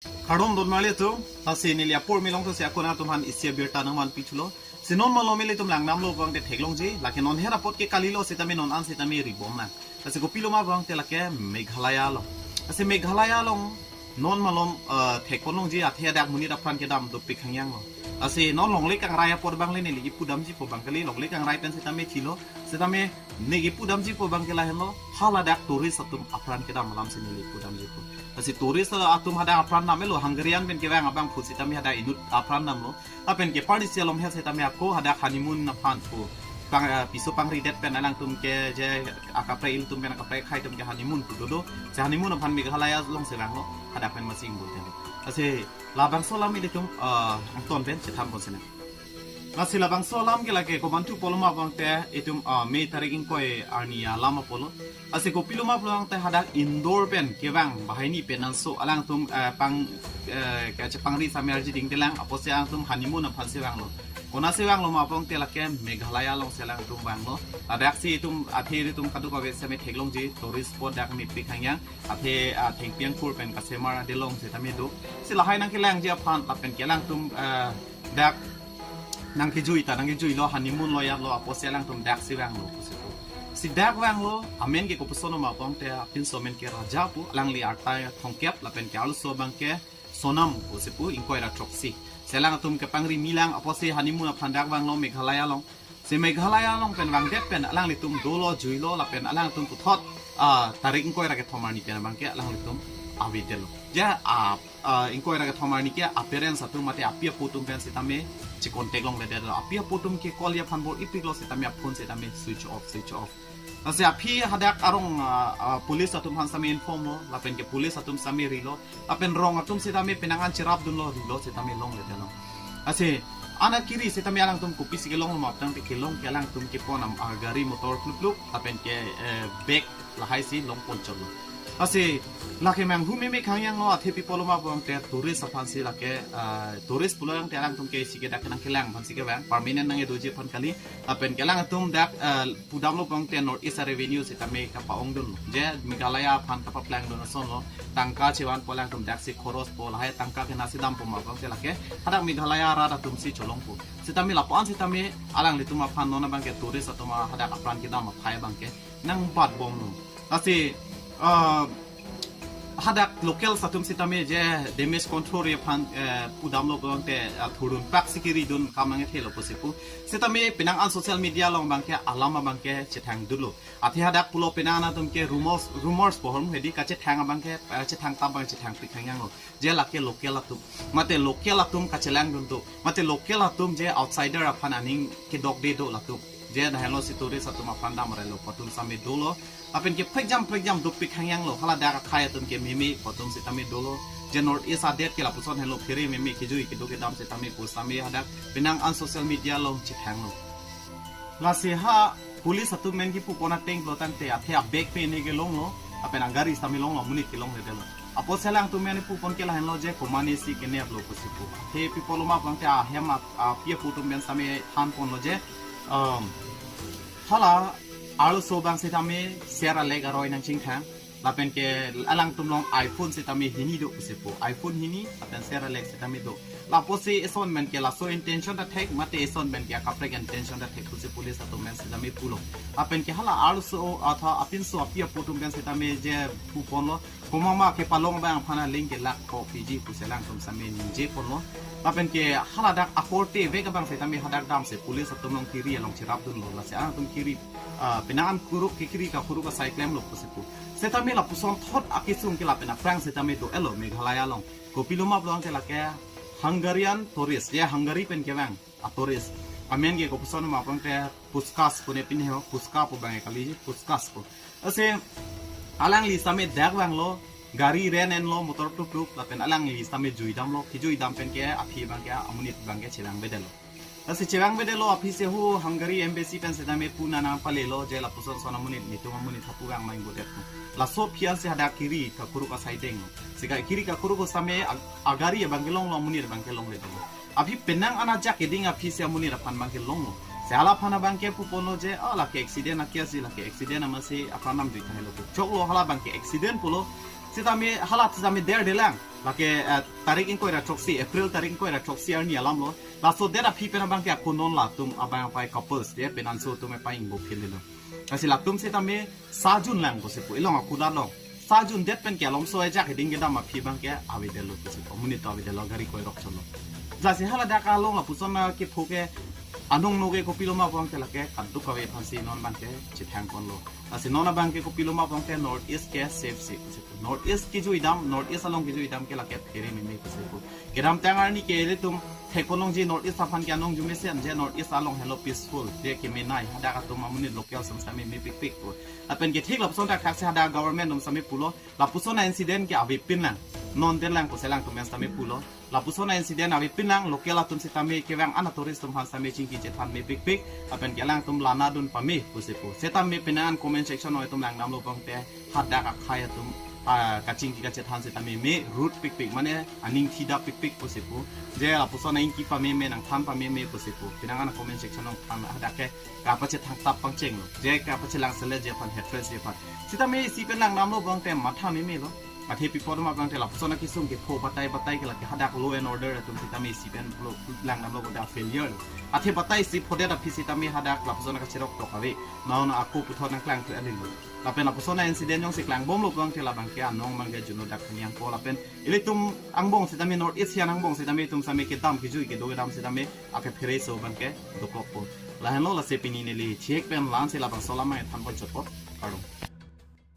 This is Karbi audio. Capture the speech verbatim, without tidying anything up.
Kardom don marli atum, lasi neli apor Milong Those akun atum aphan isi abirta nangvanpi thulo. Si non malom ilitum langdamlo abang te theklongji, lake non her apot ke kalilo sitame non an sitame ribom lang. Lasi kopilo ma abang te lake Meghalaya along. Lasi Meghalaya along non malom, eh, thekponlongji athe hadak monit apran kedam dopik hangyang lo. Lasi non longle kangrai apot abang le neli kipudamji pu abang kali, longle kangrai pen sitame chilo, sitame neli kipudamji pu abang ke lahenlo, haladak tourist atum apran kedam alam si neli pudamji pu. Lasi tourist atum hadak apran dam-elo, Hungarian pen kevang abang pu sitame hadak inut apran damlo. Lapen ke Parisi along he sitame ako hadak honeymoon aphan pu. Pang, eh, piso pangridet pen alangtum ke je akaprek ilitum pen akaprek akhei atum ke honeymoon pu dodo. Si honeymoon aphan Meghalaya along si vanglo, hadak pen masing bul ten. Lasi labangso alam ilitum, eh, angton pen chethan pon sinang. Lasi labangso alam ke lake komantu pulo ma abang te itum, ah, May tarik ingkoi arni alam apotlo. Lasi kopilo ma pulo abang te hadak Indore pen kevang banghini penanso alangtum, eh, pang, eh, kachepangri sitame arji dingdelang apotsi alangtum honeymoon aphan si vanglo. Konatsi vanglo ma abang te lake Meghalaya along si alangtum vanglo. Ladak si itum athe itum kadokave sitame theklongji tourist spot dak mepik hangyang. Athe, ah, Thengpi Angkur pen Kasemar adelong sitame do. Si lahai nangkelangji aphan lapen ke alangtum, eh, dak nangkejui ta nangkejuilo, honeymoon lo yatlo apotsi alangtum dak si vanglo pusi pu. Si dak vanglo, amen ke kopuson ma abang te apinso amen ke Raja pu, alangli arta thomkep lapen ke arloso abang ke Sonam pusi pu ingkoi ra throksi. Si alangtum kepangri milang apotsi honeymoon aphan dak vanglo Meghalaya along. Si Meghalaya along pen vangdet pen alanglitum dolo juilo lapen alangtum puthot, ah, tarik ingkoi ra kethom arni pen abang ke alanglitum avedetlo. Je, ah, ah, ingkoi ra kethom arni ke a-parents atum mate api apo atum pen sitame che-contact longledetlo. Api apo atum ke call aphan bor-ipiklo sitame aphone sitame switch off, switch off. Lasi aphi hadak arong, ah, ah, police atum aphan sitame inform lo, lapen ke police atum sitame rilo, lapen rong atum sitame penang an cherapdunlo, rilo sitame longledetlo. Lasi ana kiri sitame alangtum kopisi kelonglo ma abang te kelong ke alangtum kepon am, ah, gari motor klup klup, lapen ke, eh, bag lahai si longpon chotlo. Lasi lake manghu meme khangyang lo, athe pi pulo ma abang te tourist aphan si lake, ah, tourist pulo abang te alangtum ke si ke dak nangkelang aphan si kevang, permanent nangkedoji aphan kali, lapen ke alangtum dak, ah, pudamlo abang te North East Revenue sitame kapa-ongdunlo. Je Meghalaya aphan kapaplangdun asonlo. Tangka chevan pu alangtum dak si khoros pu lahai tangka ke nasi dampo ma abang te lake hadak Meghalaya arat atum si cholongpo. Sitame lapu-an sitame alanglitum aphan non abang ke tourist atum hadak apran kedam aphai abang ke nangbatbomlo. Lasi, ah, hadak local atum sitame je damage control aphan, eh, pudamlo abang te, ah, thurdun pak si keridun kam nangkethelo pusi pu. Sitame penang an social media along abang ke alam abang ke chethangdunlo. Athe hadak pulo penang an atum ke rumors, rumors pu ahormu hedi kachethang abang ke, eh, chethang tam abang chethangpik hangyang lo. Je lake local atum. Mate local atum kachelangdun do. Mate local atum je outsider aphan aning kedokde do latum. Je lahenlo si tourist atum aphan damrelo pu atum sitame dolo. Lapen ke prekjam prekjam dopik hangyang lo. Haladak akhei atum ke meme pu atum sitame dolo. Je North East adet ke lapuson henlo, phere meme kejui kedo kedam sitame pu sitame hadak penang an social media along chethanglo. Lasi ha police atum amen kipupon ateng pulo tangte athe a-bag pen ne kelonglo, lapen agari sitame longlo, amonit kelongledetlo. Apotsi alangtum amen pupon ke lahenlo je komane si keneplo pusi pu. Athe pi pulo ma abang te ahem ap-, api apo atum amen sitame thanponlo je, um, hala arloso abang sitame ser alek aroi nangchingthang. Lapen ke alangtum along iPhone sitame hini do pusi pu. iPhone hini lapen ser alek sitame do. Lapusi eson amen ke laso intention ta thek, mate eson amen ke akaprek intention ta thek pusi police atum amen sitame pulo. Lapen ke hala arloso atha apinso api apo atum amen sitame je puponlo, komat ma kepalong abang aphan aling ke lakh ko piji pusi alangtum sitame ningjeponlo. Lapen ke haladak akorte vek abang sitame hadak damsi police atum along kiri along cherapdunlo. Lasi alangtum kiri, ah, penang an kuruk ke kiri kakuruk asai klemlo pusi pu. Sitame lapuson thot akesung ke lapen aphrang sitame do-etlo Meghalaya along. Kopilo ma pulo abang te lake Hungarian tourist, je Hungary pen kevang a-tourist. Amen ke kopuson ma abang te Puskas pu ne pini ho, Puska pu abang kali, Puskas pu. Lasi alangli sitame dak vanglo, gari ren enlo, motor tuk tuk, lapen alangli sitame juidamlo, kejui dam pen ke aphi abang ke amonit abang ke chevangvedetlo. Lasi chevangvedetlo, aphi si ho Hungary embassy pen sitame pu nangpalelo, je lapuson son amonit, netum amonit hapu vang ma ingbodet. Laso aphi an si hadak kiri kakuruk asai denglo. Si ka kiri kakuruk sitame ag-, agari abang ke longlo, amonit abang ke longledetlo. Aphi penang an ajak keding aphi si amonit aphan abang ke longlo. Si hala aphan abang ke puponlo je, oh, lake accident akia si, lake accident amatsi apran namdui thanglo pu. Choklo hala abang ke accident pulo. Sitame hala sitame derdelang. Lake, eh, tarik ingkoi ra throksi, April tarik ingkoi ra throksi arni alam lo. Laso det aphi pen abang ke ako non latum abang apai couples de penanso atum epai ingbo phil lo. Lasi latum setame sajun lang pusi pu, ilong akulat long. Sajun det pen ke alomso ajak hiding kedam aphi abang ke avedetlo pusi pu, amonit avedetlo, gari koirok cholo. Lasi haladak along lapuson akepho ke anong noke kopilo ma abang ke lake kaduk kave aphansi non abang ke chethang ponlo. Lasi non abang ke kopilo ma abang ke North East ke safe si pusi pu. North East kejui dam, North East along kejui dam ke lake phere meme pusi pu. Kedamtang arni ke ilitum thekponlongji North East aphan ke anong arjumesen, je North East along helo peaceful, je kemenei, hadak atum amonit local atum sitame mepikpik pu. Lapen ke thik lapuson thakthak si hadak government atum sitame pulo, lapuson a-incident ke avepin lang, non det lang pusi alangtum sitame pulo. Lapuson a-incident avepin lang, local atum sitame kevang ana tourist atum aphan sitame chingki chethan mepikpik, lapen ke alangtum lana dun pame pusi pu. Setame penang an comment section along itum langdamlo abang te, hadak akhei atum, ah, kachingki kachethan sitame me rude pikpik, mane aning thidap pikpik pusi pu. Je lapuson aning ki pameme, nangthan pameme pusi pu. Penang an comment section along than, hadak ke kapachethang tap pangcheng lo. Je kapachelang sele je aphan, hatred je aphan. Sitame isi pen langdamlo abang te matha meme lo. Athe pi apot ma abang te lapuson akesung kepho batai batai ke lake hadak law and order atum sitame isi pen lo langdamlo, boda failure lo. Athe batai isi phodet aphi sitame hadak lapuson akacherok tok ave. Non ako puthot nangklang tu alin lo. Lapen lapuson a-incident jongsi klangbomlo abang te labang ke anong abang ke juno dak kanyang ko, lapen ilitum angbong sitame North East hian angbong sitame itum sitame kedam kejui kedo kedam sitame akephere so abang ke dokok po. Lahenlo, lasi pini neli chek pen la-ansi labangso alam than pon chot po. Kardom.